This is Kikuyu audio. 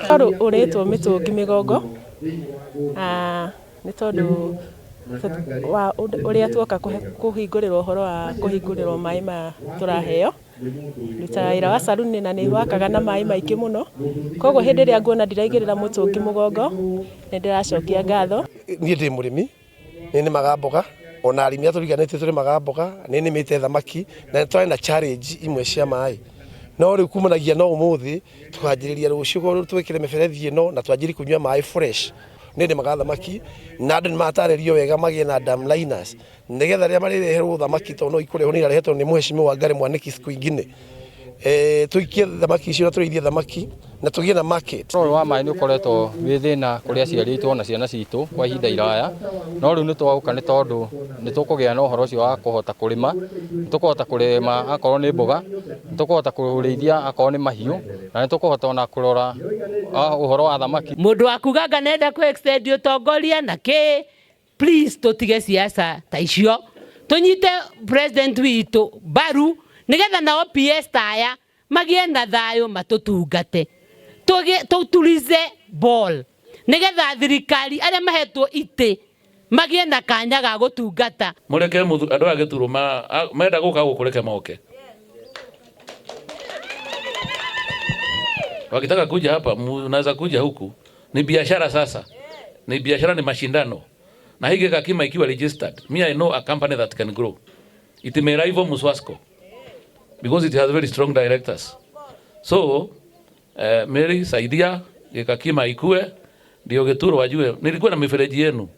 Ũyũ ũrĩtwo mĩtũngi mĩgongo, nĩ tondũ wa ũrĩa tuoka kũhingũrĩrwo ũhoro wa kũhingũrĩrwo maĩ maya tũraheo. Ndutaga wĩra wa saruni na nĩ wakaga na maĩ maingĩ mũno, koguo hĩndĩ ĩrĩa nguona ndiraigĩrĩra mũtũngi mũgongo, nĩ ndĩracokia ngatho. Niĩ ndĩ mũrĩmi, nĩ nĩmaga mboga, ona arĩmi arĩa tũriganĩtie tũrĩmaga mboga, nĩ nĩmĩte thamaki, na nĩ tũrarĩ na challenge imwe cia maĩ. No rĩu kumanagia na ũmũthĩ, tũkanjĩrĩria rũciũ twĩkĩre mĩberethi ĩno na twanjĩrĩrie kũnyua maĩ fresh. Nĩ nĩmaga thamaki, na andũ nĩ matarĩrio wega magĩe na dam liners, nĩgetha rĩrĩa marĩreherwo thamaki tondũ no ikũrehwo nĩ irarehetwo nĩ mheshimiwa Wangari Mwaniki siku ingine, tũikie thamaki icio na tũrĩithie thamaki na tũgĩe na market. Ũhoro wa maĩ nĩ ũkoretwo wĩ thĩna kũrĩ aciari aitũ ona ciana citũ kwa ihinda iraya, no rĩu nĩ twaũka nĩ tondũ nĩ tũkũgĩa na ũhoro ũcio wa kũhota kũrĩma, nĩ tũkũhota kũrĩma akorwo nĩ mboga, nĩ tũkũhota kũrĩithia akorwo nĩ mahiũ, na nĩ tũkũhota ona kũrora ũhoro wa thamaki. Mũndũ wa kuga anga nenda kũ extend ũtongoria na kĩ, please tũtige siasa ta icio, tũnyite president witũ mbaru nĩgetha nao PS ta aya magĩe na thayũ matũtungate, tũtulize ball nĩgetha thirikari arĩa mahetwo itĩ magĩe na kanya ga gũtungata. Mũreke andũ aya gĩturo menda gũka gũkũ reke moke. Wakitaka kuja hapa mnaweza kuja huku. Ni biashara sasa. Ni biashara, ni mashindano. Na hii Gikakima ikiwa registered, me I know a company that can grow. It may rival Muswasco because it has very strong directors. So, Mary, saidia Gikakima ikue ndio Gituro wajue. Nilikuwa na mifereji yenu.